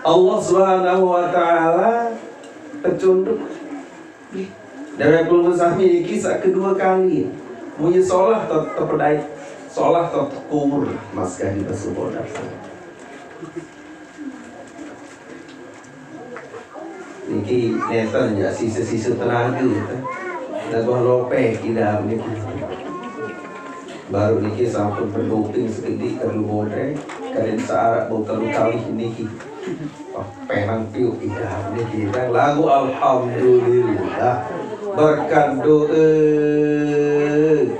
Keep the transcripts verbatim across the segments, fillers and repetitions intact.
Allah Subhanahu wa Ta'ala pecunduk. Dewek kula sami niki sak kedua kali. Munyi solah to tepedai, solah to tekur, mas kadi basuh bodas. Niki nenten ya sisa-sisa tenaga, teh. Lagu lope kidam niki. Baru niki sampun berdoping sekedi kadu bodre, kadin searak bau kalu kawih niki. Wah, penang piu kidam niki, teh. Lagu alhamdulillah. Berkat doa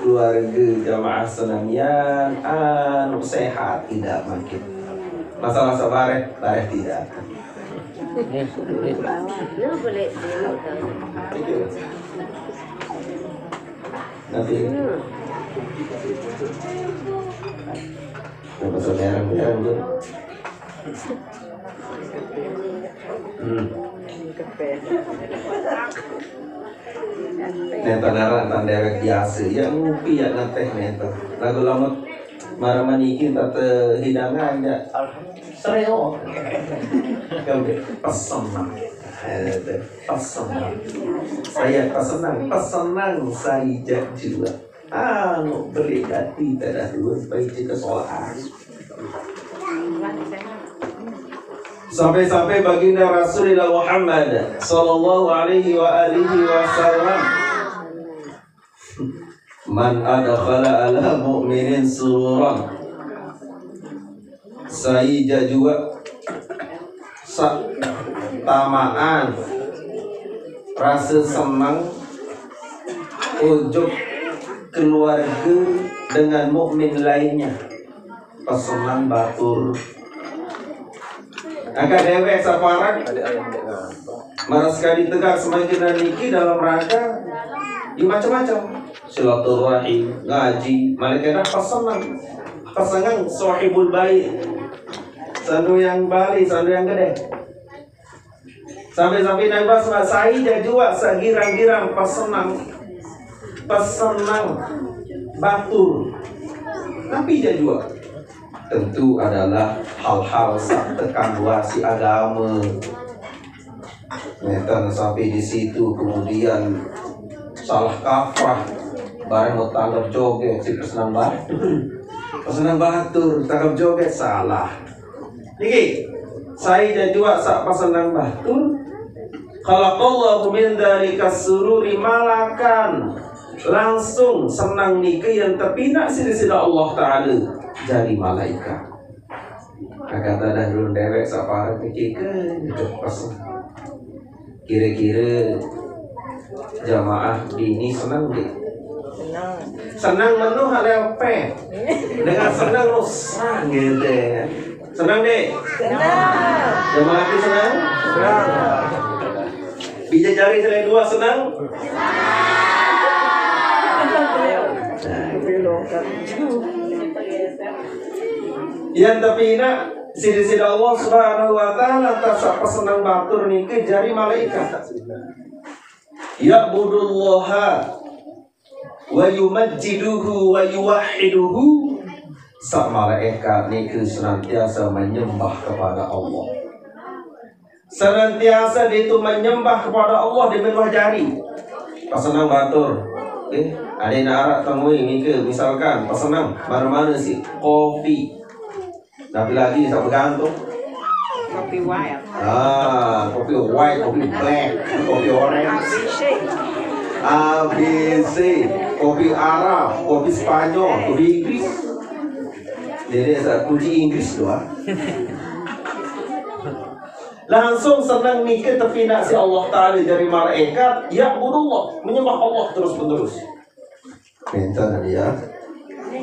keluarga jamaah senamian anu sehat kidam makin. Masalah sabareh, bareh tidak. Nanti. Dapat saudara, saudara, saudara. Hmm. Neta nara tan dewek biasa. Ya ngupi ya ngeteh neta. Lagu lamun mara maniki tata hidangan ya. Sreo. Kau pesenang. Eh, pesenang. Saya pesenang, pesenang saya juga. Anu beri dati tadah dua baik kita soal. Sampai-sampai baginda Rasulullah Muhammad sallallahu alaihi wa alihi wasallam, "Man adkhala ala mu'minin sururan." Saya juga sa tamaan rasa senang ujuk keluarga dengan mukmin lainnya. Pesenang batur. Angkat dewek saparang. Maras kadi tegak semakin niki dalam rangka ya macam-macam. Silaturahim, ngaji, malaikat pesenang. Pesenang sahibul bait. Sandu yang bali, sandu yang gede. Sampai-sampai Nabi Muhammad saya juga segirang-girang pesenang. Pesenang batur. Tapi dia juga tentu adalah hal-hal sak tekan wasi agama. Neta sampai di situ kemudian salah kafrah, bareng mau tanggap joget si pesenang batur. Pesenang batur tanggap joget salah. Niki, saya juga sak pesenang batur. Khalaqallahu min dzalika sururi malakan. Langsung senang niki yang terpinak sida-sida Allah Ta'ala jadi malaikat. Nah, kata dah dulu dewek saparang niki ke hidup pesenang. Kira-kira jamaah dini senang deh. Senang. Senang menuh ada apa? Dengan senang rusak gitu ya. Senang deh. Senang. Jamaah dini senang. Senang. Bisa jari selain dua senang. Yang tapi nak sida-sida Allah Subhanahu wa Ta'ala tasak pesenang batur niki jari malaikat. Ya'budullaha wa yumajjiduhu wa yuwahhiduhu. Sak malaikat niki senantiasa menyembah kepada Allah. Senantiasa dia itu menyembah kepada Allah di menuh jari. Pesenang batur. Eh, ada yang arak temui niki misalkan pesenang mana-mana sih kopi. Tapi lagi tak bergantung. Kopi white. Ah, kopi white, kopi black, kopi orange. A B C. A B C, kopi Arab, kopi Spanyol, kopi Inggris. Jadi saya kunci Inggris doang. Langsung senang mikir tapi nak si Allah Ta'ala jadi malaikat, ya Allah, menyembah Allah terus menerus. Minta dia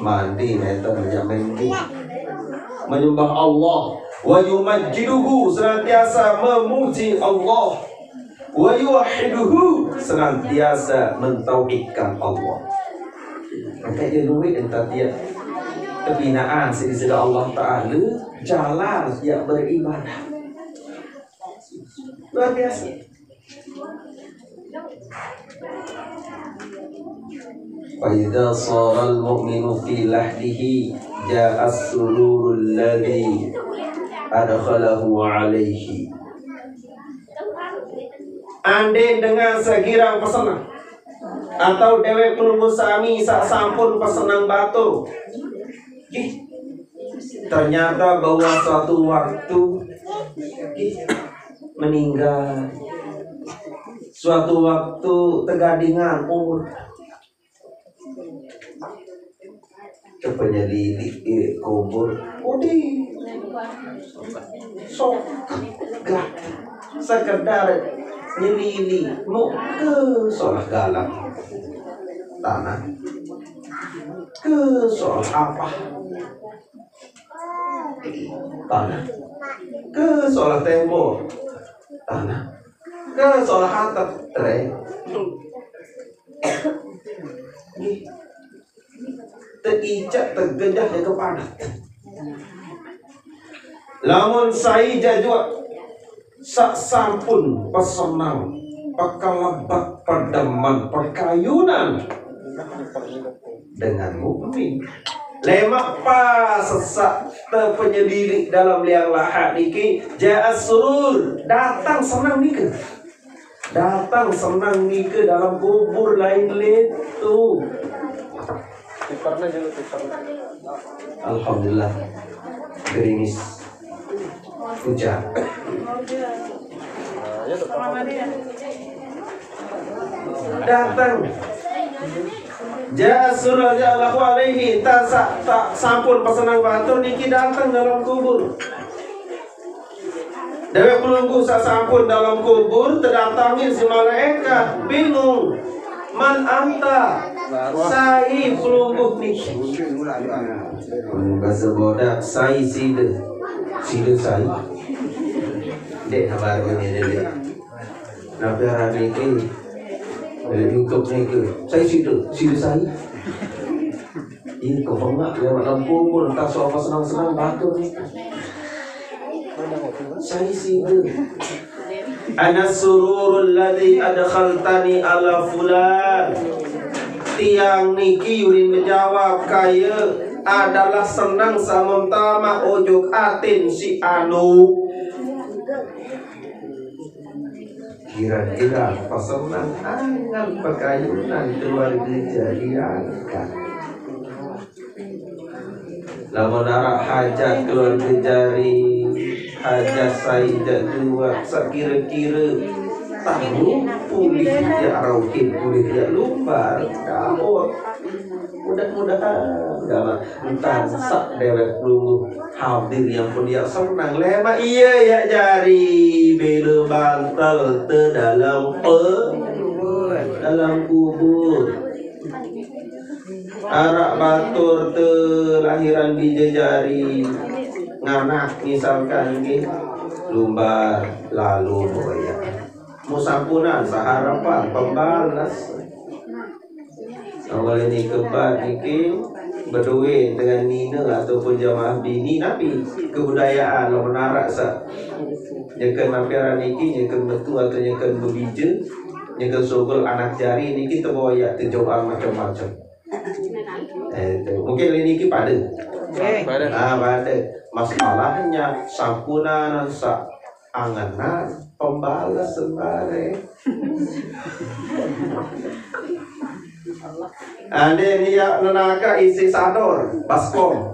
mandi, minta dia mandi. Menyembah Allah. Wa yumajjiduhu, senantiasa memuji Allah. Wa yuwahhiduhu, senantiasa mentauhidkan Allah. Maka dia duit entah dia kebinaan sida-sida Allah Ta'ala, jalan dia beribadah. Luar biasa. Fa idza sharal mu'minu fi lahdihi ja'a sururul ladzi adkhalahu alaihi. Andai dengan segirang pesenang atau dewek pelungguh sami sak sampun pesenang batur. Ih, ternyata bahwa suatu waktu, ih, meninggal. Suatu waktu tegadingan umur. Coba nyelili, eh, kubur. Udi. Sok. Gak. Sekedar nyelili. Mau ke solah galang. Tanah. Ke solah apa? Tanah. Ke solah tembok. Tanah. Ke solah atap. Tren. Nih. Teicak tegejah ya kepadat. Lamun sai jajua sak sampun pesenang, pekelebak, pedeman, pekayunan dengan mukmin. Lemak pas sesak tepenyelili dalam liang lahat niki, jaa surur, datang senang niki. Datang senang niki dalam kubur lain letu. Alhamdulillah. Gerimis. Hujan. Datang. Jaa surur alaihi, tak sa-, tak sampun pesenang batur niki datang dalam kubur. Dewek pelungguh sasampun dalam kubur, tedatangi si malaikat, bingung. Man anta? Sai pelungguh niki? Bahasa bodak, sai sida. Sida sai. Dek, baru ni, dek. Napi aran niki? Dari YouTube niki. Sai sida, sida sai. Ih, kok bengak ya, malam kubur, entah siapa senang-senang batur ni. Saya sih itu. Ana sururul ladzi adkhaltani ala fulan. Tiang niki ulin menjawab kaya adalah senang samun tama ojok atin si anu. Kira-kira pesenang angan pekayunan keluarga jari angkat. Lamun arak hajat keluarga jari, hajat sai jak juak, sakira-kira tahu pulih jak rauhin, pulih jak lumbar, dawet. Mudah-mudahan dalam entan sak dewek pelungguh hadir yang pun dia senang lemak iya ya jari bela bantal te dalam pe dalam kubur. Arak batur te lahiran bija jari nganak misalkan nggih lumbar lalu boya. Musampunan saharapan pembalas. Awal ini kebat niki berdua dengan nina ataupun jamaah bini nabi kebudayaan lamun arak sa nyeken napi aran niki nyeken metu atau nyeken bebija nyeken sugul anak jari niki teboya tejoan macam-macam. Eh, tu. Mungkin ini niki pada. Pada. Ah, pada. Masalahnya sampunan sa angenan pembales sembare. Ande dia nenaka isi sador, baskom.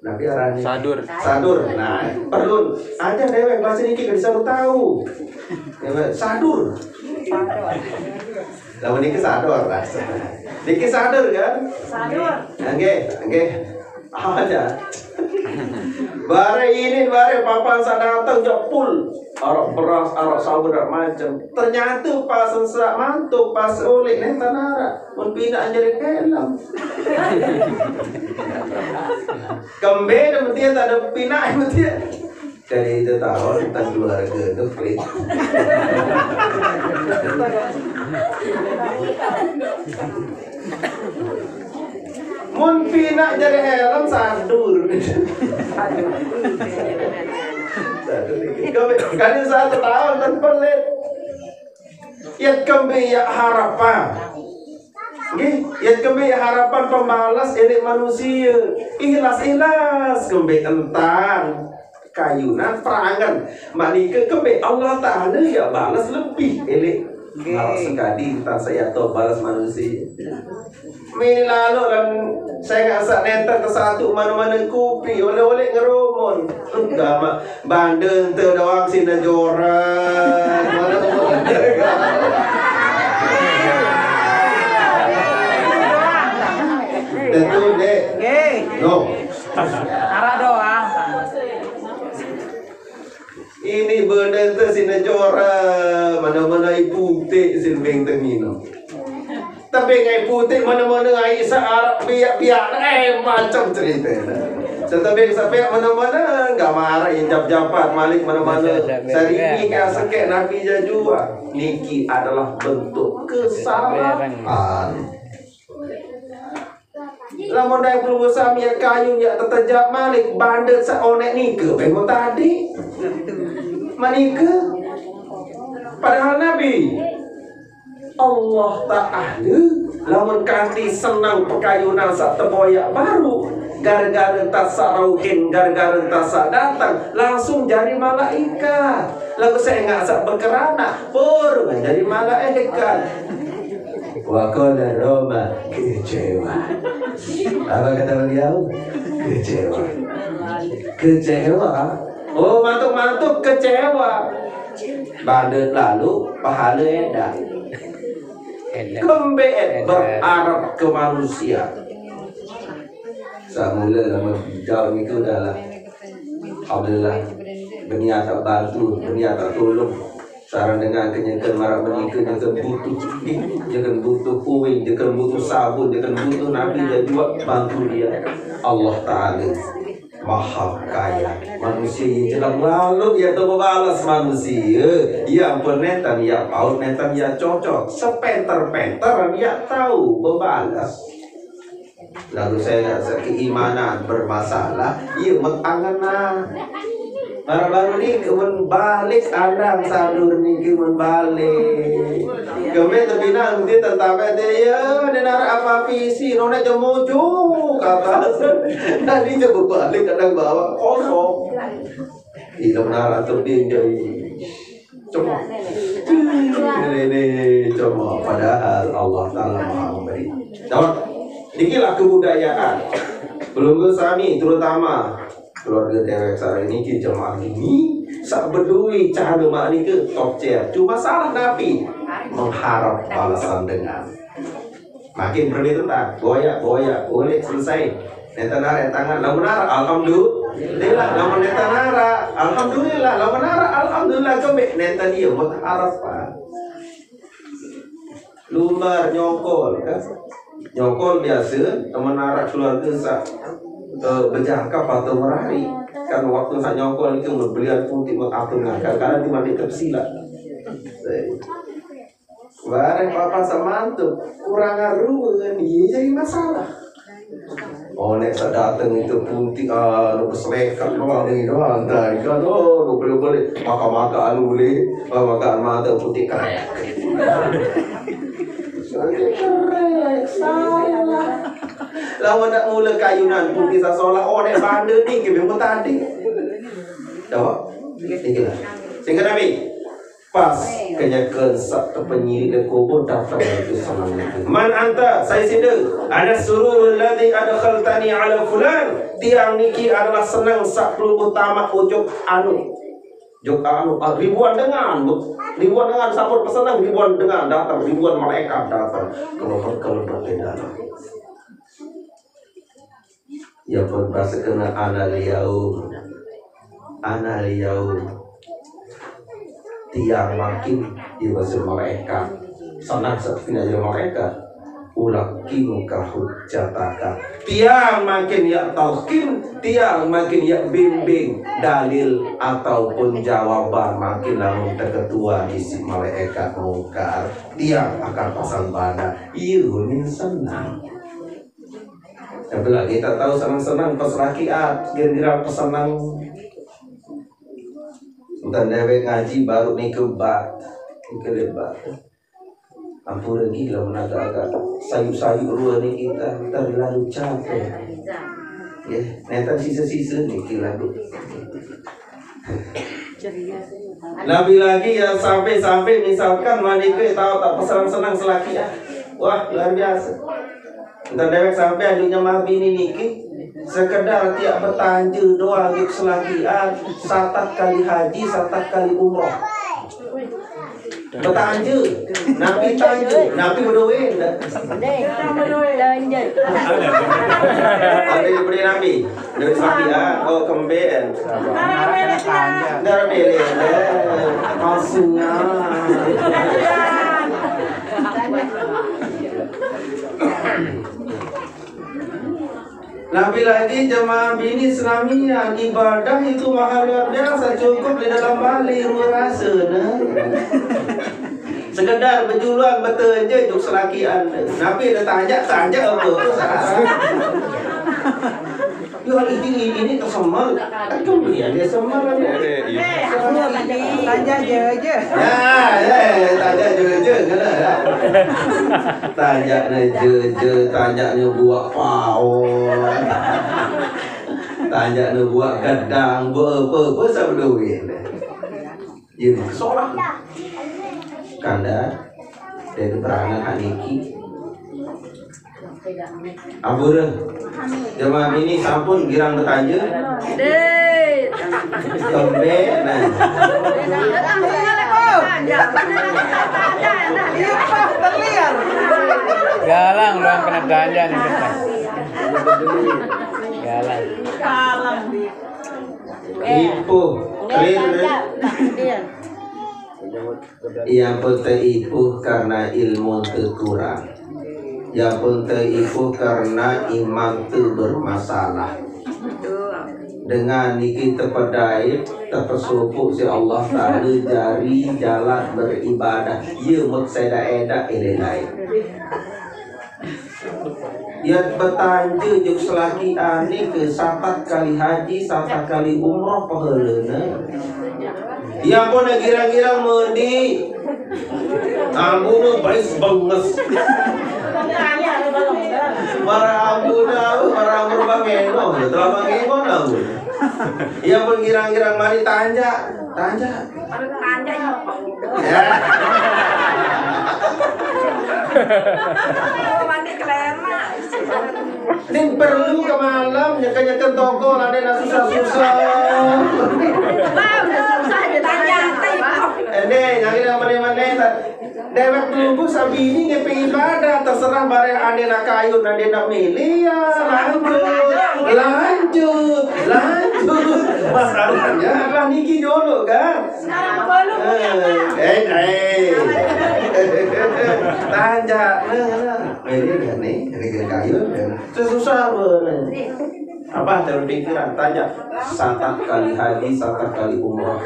Napi arannya? Sadur. Sadur. Nah, perlu aja dewek bahasa niki bisa tahu. Dewek sadur. Lamun niki sadur lah. Niki sadur kan? Sadur. Nggih, nggih. Aja. Bare ini bare papan sadateng jok pul. Arak beras, arak sawur, arak macam. Ternyata pas sesak mantuk, pas oleh neh tanara. Mun pindah anjir helm. Kembe dah mesti tak ada pindah mesti. Jadi itu tahu tentang keluarga itu pelit. Mun pinak jadi helm sadur. Sadur. Kali satu tahun kan pelit. Yat kembe ya harapan. Nggih, yat kembe ya harapan pembalas elik manusia. Ikhlas-ikhlas kembe entan. kayunan perangan. Mak nike kembe Allah Taala ya balas lebih elek. Nggih. Malah sekali tentang saya tahu balas manusia. Mini lalu dan saya ngasak nenter ke satu mana-mana kupi oleh-oleh ngerumon. Enggak mak bandel ente doang sih nejoran. Mana-mana. Tentu dek. Nggih. No. Arah doang. Ini bener tuh si nejora mana-mana ibu teh si beng tengino. Tapi ngai putih mana-mana ai searah biak-biak eh macam cerita. Tetapi sampai mana-mana nggak marah injap japat malik mana-mana. Sari ini kayak sekek nabi jajua. Niki adalah bentuk kesalahan. Lamun dai pelungguh sami ya kayu ya tetejak malik bandet seonek nike bemo tadi. Manike padahal Nabi Allah Ta'ala lamun kanti senang pekayunan sak teboyak baru gara-gara tak sak rauhin gara-gara tak sak datang langsung jadi malaikat lalu saya nggak sak berkerana pur jadi malaikat. Wakona Roma kecewa. Apa kata beliau? Kecewa. Kecewa. Oh, mantuk-mantuk kecewa. Bandut lalu pahala edan. Kembe berharap ke manusia. Samula nama jauh itu adalah Alhamdulillah. Berniat tak bantu, berniat tak tolong. Sareng dengan kenyeken marak menika nyeken butuh cipik, nyeken butuh kuing, nyeken butuh sabun, nyeken butuh nabi dan juga bantu dia. Allah Ta'ala Maha Kaya. Manusia yang jelang lalu ia tahu membalas manusia. Ia ampun netan ia paut netan ia cocok. Sepenter-penter ia tahu membalas. Lalu saya rasa keimanan bermasalah, iya mengangenan. Baru-baru ni kemen balik andang sadur ni kemen balik. Kami terpinang dia tentang dia ya dia narak apa visi nona jemuju kata. Tadi je berbalik kadang bawa kosong. Iya narak tu dia jadi Cuma ini cuma padahal Allah Taala Maha Memberi. Jawab. Inilah kebudayaan. Pelungguh sami terutama keluarga dewek sare niki jemaah ini sak bedui cara mak nike top chair. Cuma salah napi mengharap balasan dengan Makin perlu tentang boyak boyak boleh selesai. Neta narak tangan lamun narak alhamdulillah lamun neta narak alhamdulillah lamun narak alhamdulillah kembe neta dia buat harapan. Lumbar nyongkol kan. Nyongkol biasa teman narak keluarga sa eh, berjangkap atau merari kan waktu saya nyongkol itu belian putih buat apa ngangkat karena cuma di tersilat. Bareng papa semantuk kurang aruan iya jadi masalah. Oh nek sadateng itu putih anu keselekat doang ini doang tadi kan oh boleh boleh maka maka anu boleh maka mata putih kerek. Kerek salah. Lawan nak mula kayunan putih sasolah oh nek bandel ni kebemu tadi. Coba. Tinggal. Sehingga Nabi Pas kenyeken sak tepenyiri dan kubur datang itu senang itu. Man anta, saya sida. Ana sururul ladzi adkhaltani ala fulan. Tiang niki adalah senang sak pelungguh tamak ujuk anu. Juk anu ah, ribuan dengan, ribuan dengan sampun pesenang ribuan dengan datang, ribuan malaikat datang. Kelebet kelebet di dalam. Ya pun bahasa kena ana liau. Ana liau. Tiang makin di bahasa malaikat. Senang seperti aja malaikat. Ulakinuka hujjataka. Tiang makin ya talqin, tiang makin ya bimbing dalil ataupun jawaban makin lamun terketua isi malaikat mungkar. Tiang akan pasang banda. Iya, min senang. Tapi lagi tak tahu senang-senang pas laki ah, kira-kira pesenang. Entah dewek ngaji baru ni kebat, kelebat. Ampun lagi lah menagak-agak sayuk-sayuk dua ni kita terlalu capek. Ya, neta sisa-sisa ni kira Lebih lagi ya, sampai-sampai misalkan manike tau tak pesenang-senang selakian. Wah, luar biasa. Entah dewek sampai anu jamaah bini niki sekedar tiap betanje doang juk selakian, satak kali haji, satak kali umroh. Betanje, napi tanje, napi bedoe. Deh, tanje. Ada yang beri napi? Dari selakian, oh kemben. Darah beli, maksudnya. Lebih lagi jemaah bini senamian, ibadah itu mahal luar biasa, cukup di dalam bali rasa, nah. Sekedar berjuluan betul je juk selakian. Tapi ada tanya, tanya apa? Ya ini ini tersemel. Kan kemudian dia semel kan. Tanya je aja. Ya, ya, tanya je aja kan. Tanya je je, tanya buat paon. Tanya buat gedang, apa apa sebelum ini. Ini solah. Kanda dan berangan haniki. Ampun. Jemaah ini sampun girang betanya. Deh. Kembe nah. Galang doang kena tanya nih kita. Galang. Ipuh. Clear. Yang penting ipuh karena ilmu teu kurang. Yang penting ipuh karena iman teu bermasalah. Dengan niki tepedai, tepesupuk si Allah Ta'ala jari jalan beribadah. Iya mut seda eda ililai. Ya betanja juk selaki ane ke sapat kali haji, sapat kali umroh pahalana. Ya pun kira-kira mandi. Ambuna bais banges. Para ambuna, para ambur bangeno, telah bangeno ambun. Ya pun girang-girang mari tanja, tanja. Tanja nyapa? Ya. Mandi kelema. Ini perlu ke malam nyeke-nyeke toko lade na susah-susah. Wah, udah susah ditanya. Ende, nyari yang mana-mana. Dewek nunggu sabini ngepe ibadah terserah bareh ade na kayun ade na milih ya lanjut lanjut lanjut masalahnya adalah niki dulu kan. Sekarang baru punya, Pak. Eh, eh. Tanja, nah, nah. Ini kan nih, ini kan kayun kan. Susah bener. Apa dalam pikiran? Tanja. Satak kali haji, satak kali umroh.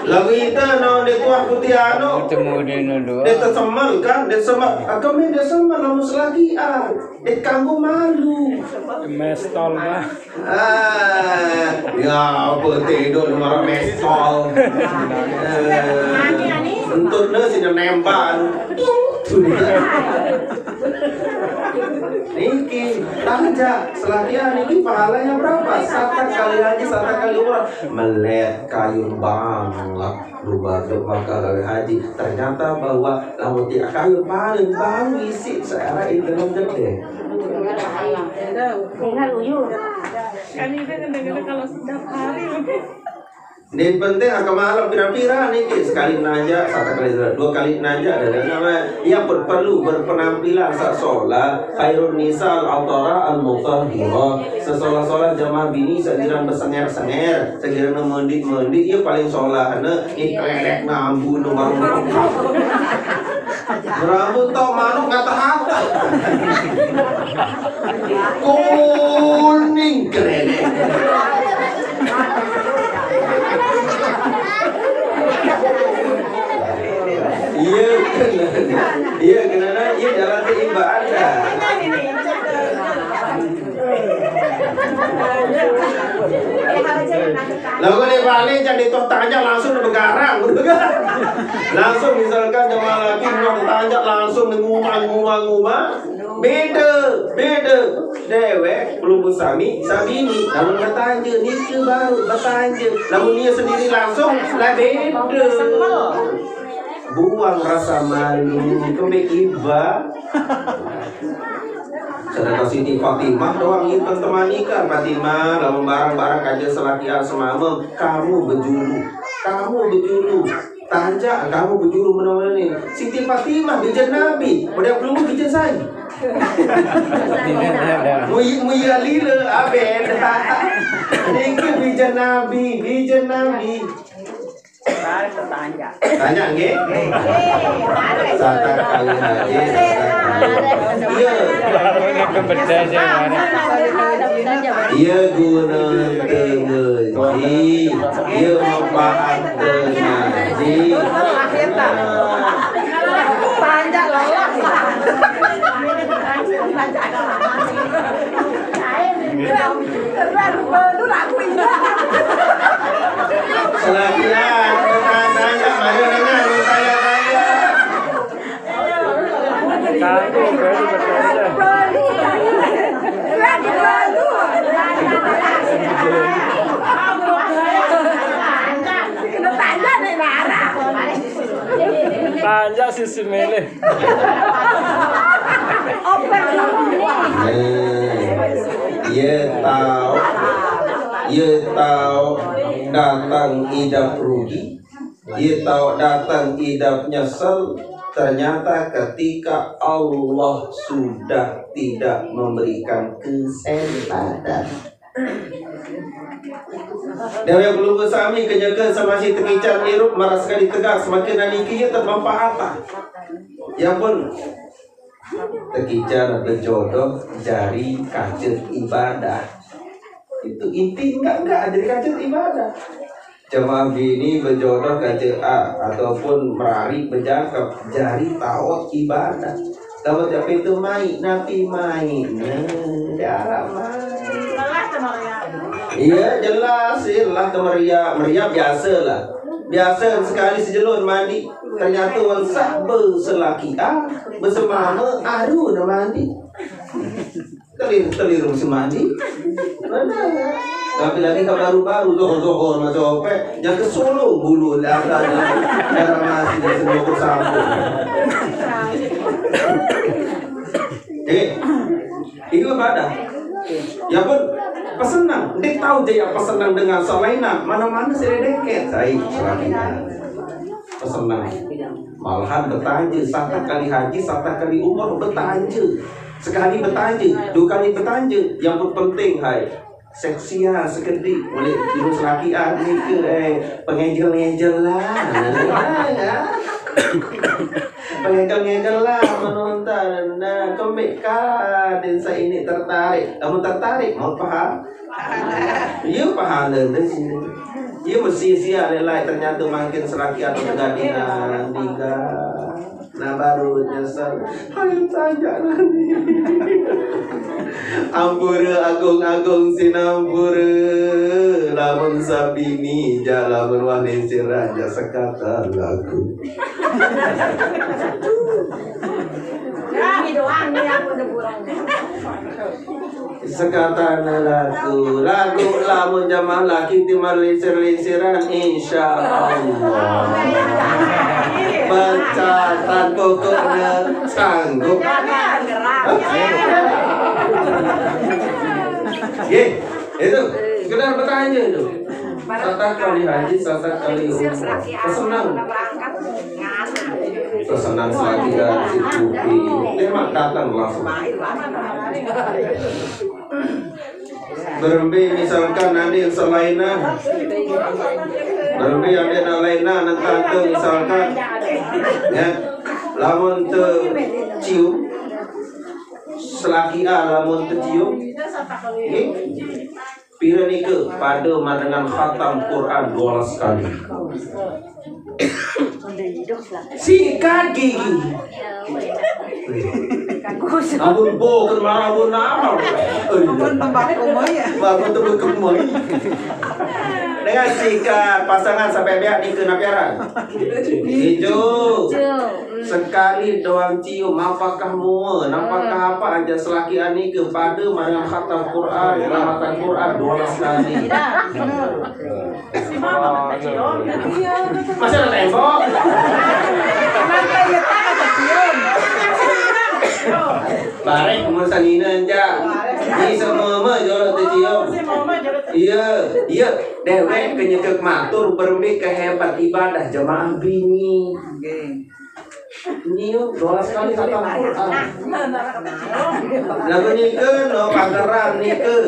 Lagu itu no di tuah putih anu. Ketemu di dulu. Dia tersemal kan, dia semal. Aku main dia semal lalu selagi ah. Dia kanggo malu. Mestol lah. Ah, ya apa tidur nomor mestol. Eh, entutnya sih nemban. Niki, tanja, selakian niki pahalanya berapa? Satu kali haji, satu kali umrah. Melet kayu banget. Lu baru maka gawe haji. Ternyata bahwa lamun tiap kayu paling bau isi secara itu gede. Tinggal uyu. Kan itu kadang-kadang kalau setiap hari Ini penting ah, kemalam pira-pira niki sekali nanya, satu kali dua kali nanya dan nama ia pun perlu berpenampilan saat sholat khairun nisa al-athara al-mutahhirah. Sesolah-solah jamaah bini sekiranya bersenger-senger, sekiranya mendik-mendik, ia paling sholah ini kelelek nambu nomor. Rambut tok manuk kata-kata. Kuning kelelek. Iya, iya kenapa? Iya jalan seimbang ada. Lalu dia balik jadi toh tanya langsung begarang, langsung misalkan jemaah lagi mau tanya langsung ngumang ngumang ngumang. Beda, beda. Dewek pelungguh sami, sabini. Lamun betanje, niki baru betanje. Lamun ieu sendiri langsung, lah beda. Buang rasa malu, kembali iba. Sedangkan Siti Fatimah doang itu teman nikah. Fatimah, lamun barang-barang kaja selaki asmama, kamu bejulu. Kamu bejulu. Tanja, kamu bejulu menemani. Siti Fatimah, bijen Nabi. Udah belum bijen saya. Muya, muya lila, aben. Niki bijen Nabi, bijen Nabi. Tanya nggih? Satak kali haji, satak kali. Iya. Iya guna tengeji. Iya manfaat tengeji. Tanya lolos. Selagi ya, tanya, mari dengar, tanya, tanya. Tanya sisi milih. Ye tau, ye tau datang idap rugi, ye tau datang idap nyesel. Ternyata ketika Allah sudah tidak memberikan kesempatan. Dewek pelungguh sami kenyeke semasi tekican irup maras kali tegak semakin naniki ye termanfaat. Ya pun tekican bejodoh jari kacet ibadah. Itu inti enggak enggak jari kacet ibadah. Cuma bini bejodoh kacet A ataupun merari bejangkep jari taot ibadah. Taot apa itu mai napi mai. Nah, darah mai. Iya jelas, jelas ke meriak, meriak biasa lah. Biasa sekali sejelun mandi. Ternyata wan sah beselaki ah, besemama aru na mandi. Telir telir mesti mandi. Mana? Tapi lagi ke baru-baru zohor zohor macam apa? Yang ke Solo bulu darah darah masih di sendok sampun. Eh, ini ibadah. Ya pun pesenang. Dia tahu dia yang pesenang dengan selainnya. Mana-mana saya deket. Saya selainnya. Pesenang. Malahan betanya, satu kali haji, satu kali umroh betanya. Sekali betanya, dua kali betanya. Yang penting hai seksian sekedik, boleh terus lakian ni ke eh pengejel-ngejel lah. Pengejel-ngejel lah menonton. Nah, kembik ka dan saya ini tertarik. Kamu tertarik mau paham? Iya pahala deh sini. Iya mesti sia lelai ternyata makin serakian kegadingan tiga. Nah baru nyesal. Hai tanya nanti. Ampura agung-agung sinampura. Lamun sabini ja lamun wah lincir raja sekatan lagu. Ini doang nih yang udah pulang. Sekatan lagu, lagu lamun jamaah laki timbal lincir-linciran insya Allah. Pecatan pokoknya sanggup. Ye, itu sekedar bertanya itu. Satak kali haji, satak kali umroh. Kesenang. Kesenang selagi haji kupi. Tembak datang langsung. Berembe misalkan ada yang selainnya. Berembe ada yang lainnya, nanti misalkan. Ya, lamun teu cium. Selaki ah lamun teu cium. Nggih. Pira nika pada marengan khatam Quran dua belas kali. Sikat gigi. Ampun bo ken marah ampun nama. Ampun tembak kumai ya. Ampun tembak kumai. Dengan sikat pasangan sampai biak ni kena piara. Hijau. Sekali doang cium, apakah mua, apakah apa aja selaki ani ke pada marang khatam Quran, khatam Quran dua belas kali. Masih ada tembok. Barek mun sanina ja. Ni semua mah jorok teu cium. Iya, iya. Dewek ke nyekeuk matur berembe ke hebat ibadah jemaah bini. Nyium dua belas kali khatam Quran. Lagu nike no pageran nike.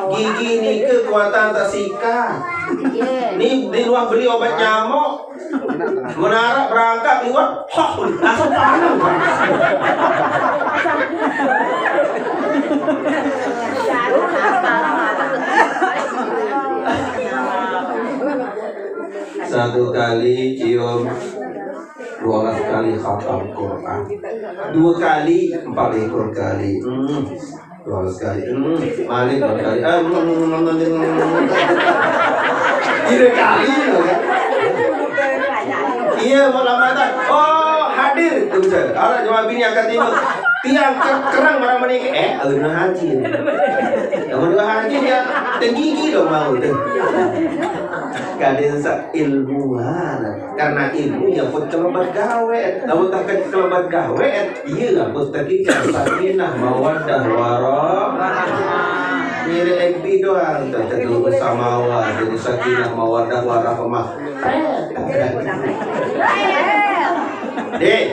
Gigi nike kuatan tak sikat. Ni di luar beli obat nyamuk. Menara berangkat liwat, hah, langsung panas. Satu kali cium, dua belas kali khatam Quran. Dua kali, empat ekor kali. Hmm. Dua belas kali. Hmm. Malik dua kali. Ah, hmm, hmm, hmm, hmm, hmm, hmm. Tiga kali loh ya. Iya, mau lama tak? Oh, hadir. Tuh, bisa. Orang cuma bini angkat timun. Tiang ke-, kerang marang meniki. Eh, alun haji. Yang dua haji dia tinggi dong mau tuh. Kadin sa ilmuwan. Karena ilmu ya pun kelebat gawe. Lamun tak ke-, kelebat gawe, iya pun tak ikan sakinah mawaddah warahmah. Mirip M P doang, tak ada samawa, jadi sakinah mawaddah warahmah. Deh,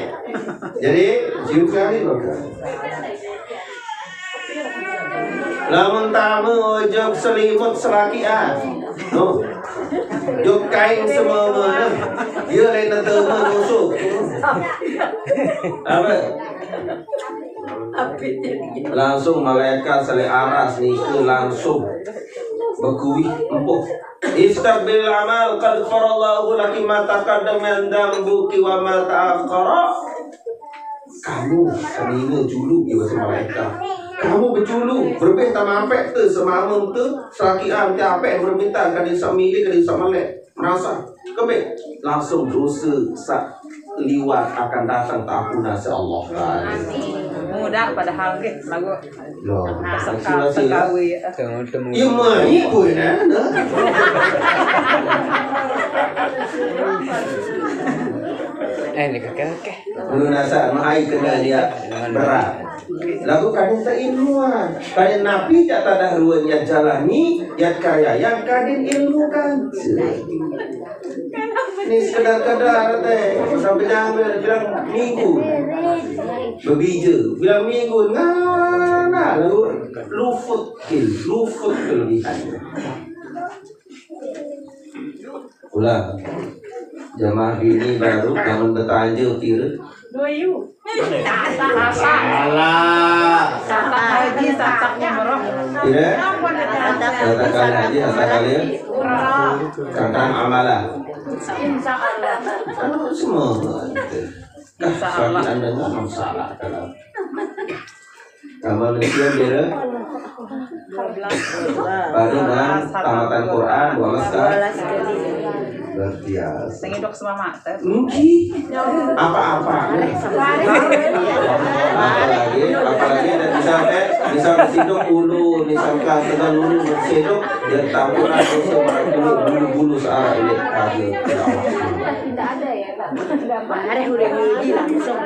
jadi cium kali loh. Lamun tame ojok selimut selakian. Noh. Jok kain semua mana. Dia lain teu nusuk. Apa? Langsung malaikat saleh aras nike langsung bekuih empuh. Istaqbil amal qad farallahu laki ma taqaddama min dzambuki wa ma ta'akhkhara. Kamu, kamu ini julu, ya, bahasa malaikat. Kamu berjulu, berbeh tamampe tu, semamun tu, selakian ti apek berminta kadi samili, kadi samalek. Merasa, kebe, langsung dosa sa liwat akan datang tak ampunan si Allah. Mudah padahal ke lagu. Loh, sila-sila. Temu-temu. Ya, mai pun, eh, nah. Eh, ni kakek, kakek. Ulun asa mahai kena dia berat. Lagu kadin teilmuan. Kadin napi jak tadah ruan yat jalani, yat karya yang kadin ilmukan. Ni sekedar-kedar teh, sampai jangan bilang minggu. Bebija, bilang minggu, ngana, lalu lufut, lufut kelebihan. Ulang. Jamaah bini baru, jangan bertanya kira. Salah. Satak haji, satak umroh. Tidak. Satak kali haji, satak kali ya. Satak amalah. Insya Allah. Kan semua. Insya Allah. Anda nggak masalah kalau. Sama manusia beda. Baru nang tamatan Quran dua belas kali. Luar biasa. Sengidok sama mata. Mungkin apa-apa. Apalagi, apalagi ada misal teh, misal sidok dulu, misalkan tengah dulu sidok, dia tampuran dosa orang dulu, bulu-bulu searah ini. Aduh. Tidak ada ya, Pak. Marah udah gigi langsung.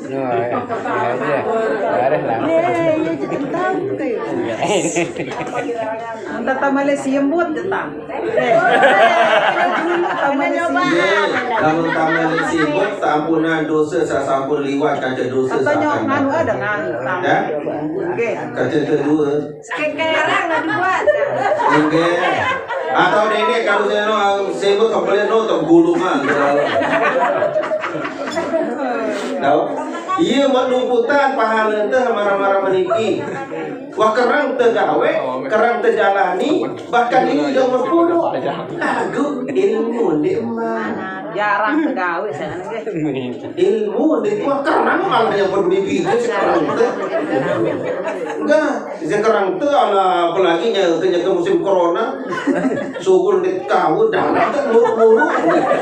No, eh, iya, beres lah. Iya, iya, jadi tahu kayak. Entah tambah lesi yang buat, tetap. Tambah lesi. Iya, lamun tambah lesi buat, tampunan dosa sasampun liwat, kaca dosa. Katanya sakan. Nganu ada nganu. Ya? Oke. Kaca kedua. Sekarang ada dua. Enggak. Atau nenek kalau saya no, saya buat kepala no, tak gulung ah. Tahu? Iya, buat lumputan pahala teh marah-marah meniki. Wah, kerang tegawe, kerang tejalani, bahkan ini udah berpuluh. Lagu ilmu di emak. Jarang tegawe sana nggih. Ilmu di gua karena malah yang perlu dipikir sekarang teh. Enggak, sekarang teh ala apalagi nyata nyata musim corona. Sugul di kau darah teh muruk-muruk.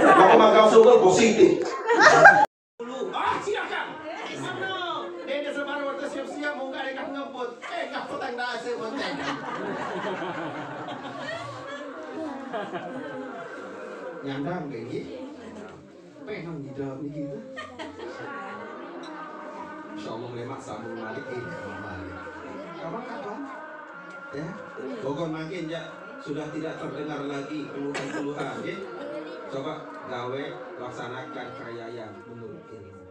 Maka maka sugul positif. Ah, silakan. Dede sebar waktu siap-siap mau gak dekat ngebut. Eh, nggak petang dah hasil konten. Nyandang kayak gitu. Pengen dijawab gitu. Insya Allah lemak sambung balik ini balik. Kapan kapan? Ya, pokok makin ya sudah tidak terdengar lagi keluhan-keluhan. Ya. Coba gawe laksanakan kaya yang menurut ini.